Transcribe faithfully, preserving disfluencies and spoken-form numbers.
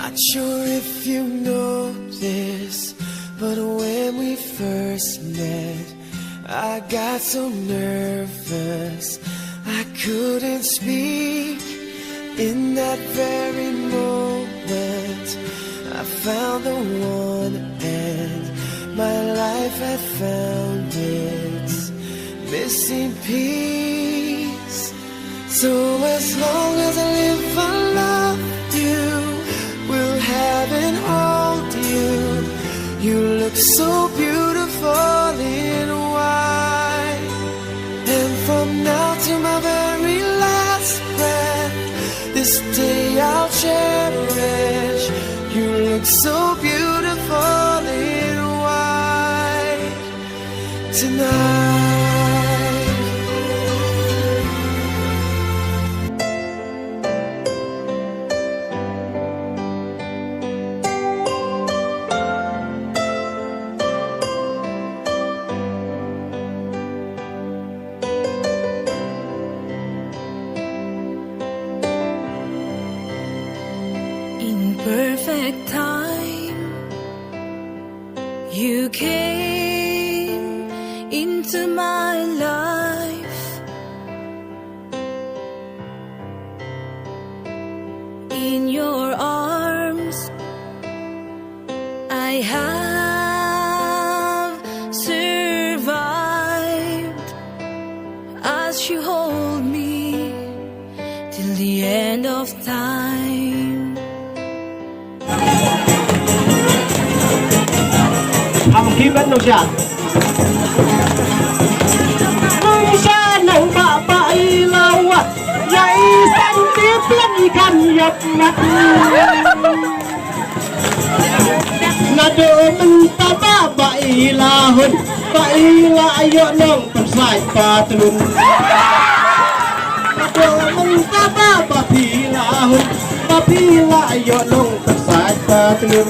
Not sure if you know this, but when we first met, I got so nervous I couldn't speak. In that very moment, I found the one, and my life had found its missing piece. So as long as I live, I love you, will have and hold you. You look so beautiful in white. And from now to my very last breath, this day I'll cherish. You look so beautiful in white tonight. In perfect time, you came into my life. In your arms, I have survived as you hold me till the end of time. Am ki ban nong sha. Nong sha nong ba ba i la wa. Ya i san ti plan i kan yap mat. Na do mynta ba ba i la hun, ba i la ïoh nong pynslait patlun. Na do mynta ba ba phi la hun, ba phi la ïoh nong pynslait patlun.